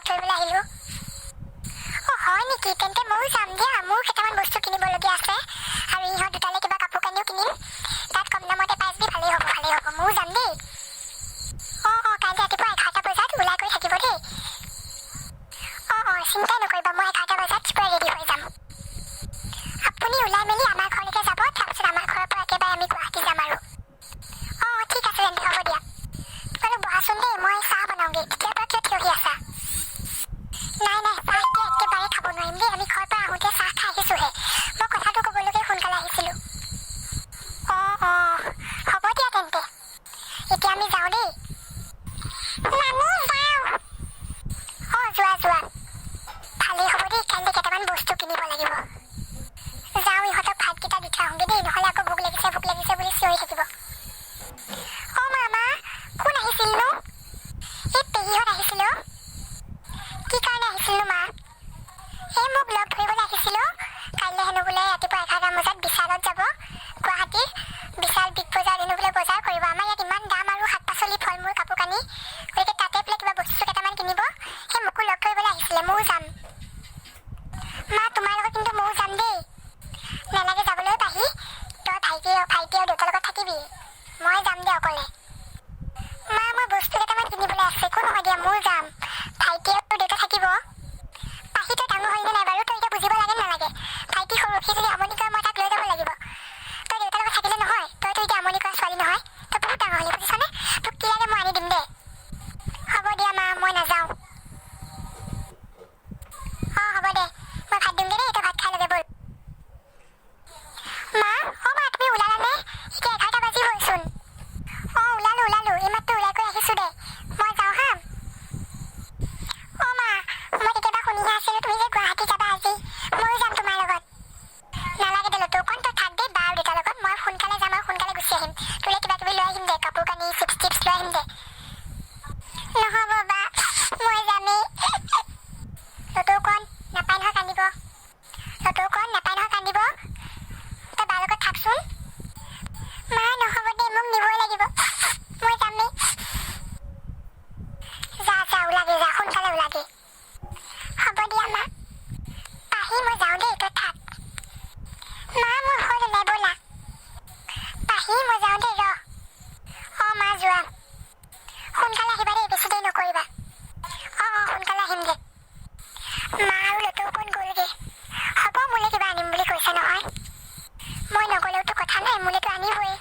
ধৰিবলৈ আহিলোঁ। অঁ, হয় নেকি? তেন্তে ময়ো যাম দিয়া। মোৰো কেইটামান বস্তু কিনিবলগীয়া আছে আৰু ইহঁত দুটালৈ কিবা কাপোৰ কানিও কিনিম। তাত কম দামতে পাই যদি ভালেই হ'ব, ভালেই হ'ব। ময়ো যাম দেই। অঁ, কাইলৈ ৰাতিপুৱা 11টা বজাত ওলাই কৰি থাকিব দেই। অঁ, চিন্তাই নকৰিব, মই 11টা বজাত পূৰা ৰেডি হৈ যাম। আপুনি ওলাই মেলি আমাৰ ঘৰলৈকে যাব, তাৰপিছত আমাৰ ঘৰৰ পৰা একেবাৰে আমি গুৱাহাটী যাম আৰু। অঁ, ঠিক আছে তেন্তে, হ'ব দিয়া। তোমালোক বহাচোন দেই, মই চাহ বনাওঁগৈ। তেতিয়াৰ পৰা কিয় থিয় হৈ আছা? নাই নাই, চাহ এতিয়া একেবাৰে খাব নোৱাৰিম দেই। আমি ঘৰৰ পৰা আহোঁতে চাহ খাই আহিছোঁহে। মই কথাটো ক'বলৈকে সোনকালে আহিছিলোঁ। অঁ, হ'ব দিয়া তেন্তে, এতিয়া আমি যাওঁ দেই। মামী, যাওঁ। অঁ, যোৱা যোৱা, ভালেই হ'ব দেই। কাইলৈ কেইটামান বস্তু কিনিব লাগিব। যাওঁ, ইহঁতক ভাতকেইটা দি থৈ আহোঁগৈ দেই, নহ'লে আকৌ ভোক লাগিছে ভোক লাগিছে বুলি চিঞৰি থাকিব। অঁ মামা, কোন আহিছিলনো? এই পেহীহঁত আহিছিল অ'। কি কাৰণে আহিছিলনো মা? এই মোক লগ ধৰিবলৈ আহিছিল অ'। কাইলৈ হেনো বোলে ৰাতিপুৱা 11টা বজাত বিশালত যাব। গুৱাহাটীৰ বিশাল বিগ বজাৰ হেনো বোলে বজাৰ কৰিব। আমাৰ ইয়াত ইমান দাম আৰু শাক পাচলি, ফল মূল, কাপোৰ কানি, গতিকে তাতে বোলে কিবা বস্তু কেইটামান কিনিব। সেই মোকো লগ ধৰিবলৈ আহিছিলে। ময়ো যাম মা, তোমাৰ লগত কিন্তু ময়ো যাম দেই। নালাগে যাবলৈ পাহি, তই ভাইটি আৰু দেউতাৰ লগত থাকিবি। মই যাম দে অকলে। মা, মোৰ বস্তু কেইটামান কিনিবলৈ আছে। একো নহয় দিয়া, ময়ো যাম। ভাইটি আৰু দেউতা থাকিব। পাহি, তই ডাঙৰ হ'লি নে নাই বাৰু? তই এতিয়া বুজিব লাগে নে নালাগে? ভাইটি সৰু, সি যদি আমনি কৰে মই তাক লৈ যাব লাগিব। তই দেউতাৰ লগত থাকিলে নহয়। তইতো এতিয়া আমনি কৰা ছোৱালী নহয়, তই বহুত ডাঙৰ হ'লি, বুজিছনে? তোক কি লাগে মই আনি দিম দে। হ'ব দিয়া মা, মই নাযাওঁ। অঁ, হ'ব দে, মই ভাত দিমগৈ দেই, তই ভাত খাই ল'বি, ব'ল। মা, অ' মা, তুমি ওলালানে? এতিয়া 11টা বাজিবইচোন। অঁ, ওলালো ওলালো, এইমাত্ৰ ওলাই কৰি আহিছোঁ দে। মই যাওঁ হা। অ' মা, মই কেতিয়াবা শুনিহে আছিলোঁ তুমি যে গুৱাহাটী যাবা আজি। ময়ো যাম তোমাৰ লগত। নালাগে দে লতুকণ, তই থাক দেই বা আৰু দেউতাৰ লগত। মই সোনকালে যাম আৰু সোনকালে গুচি আহিম। তোলৈ কিবা কিবি লৈ আহিম দে, কাপোৰ কানি, চিপছ টিপছ লৈ আহিম দে। নহ'ব বা, মই যামেই। লতুকণ, নাপায় নহয় কান্দিব। লতুকণ, নাপায় নহয় কান্দিব। তই বাৰ লগত থাকচোন। মা, নহ'ব দেই, মোক নিবই লাগিব, মই যামেই। যা যা, ওলাগে যা, সোনকালে ওলাগে। হ'ব দিয়া মা। পাহি, মই যাওঁ দেই, তই থাক। মা, মোৰ হ'ল, ওলাই ব'লা। পাহি, মই যাওঁ দেই, ৰ। অঁ মা, যোৱা, সোনকালে আহিবা দেই, বেছি দেৰি নকৰিবা। অঁ, সোনকালে আহিম দে। মা আৰু লতুকণ গ'লগৈ। হ'ব, মোলৈ কিবা আনিম বুলি কৈছে নহয়। মই নগ'লেওতো কথা নাই, মোলৈতো আনিবই।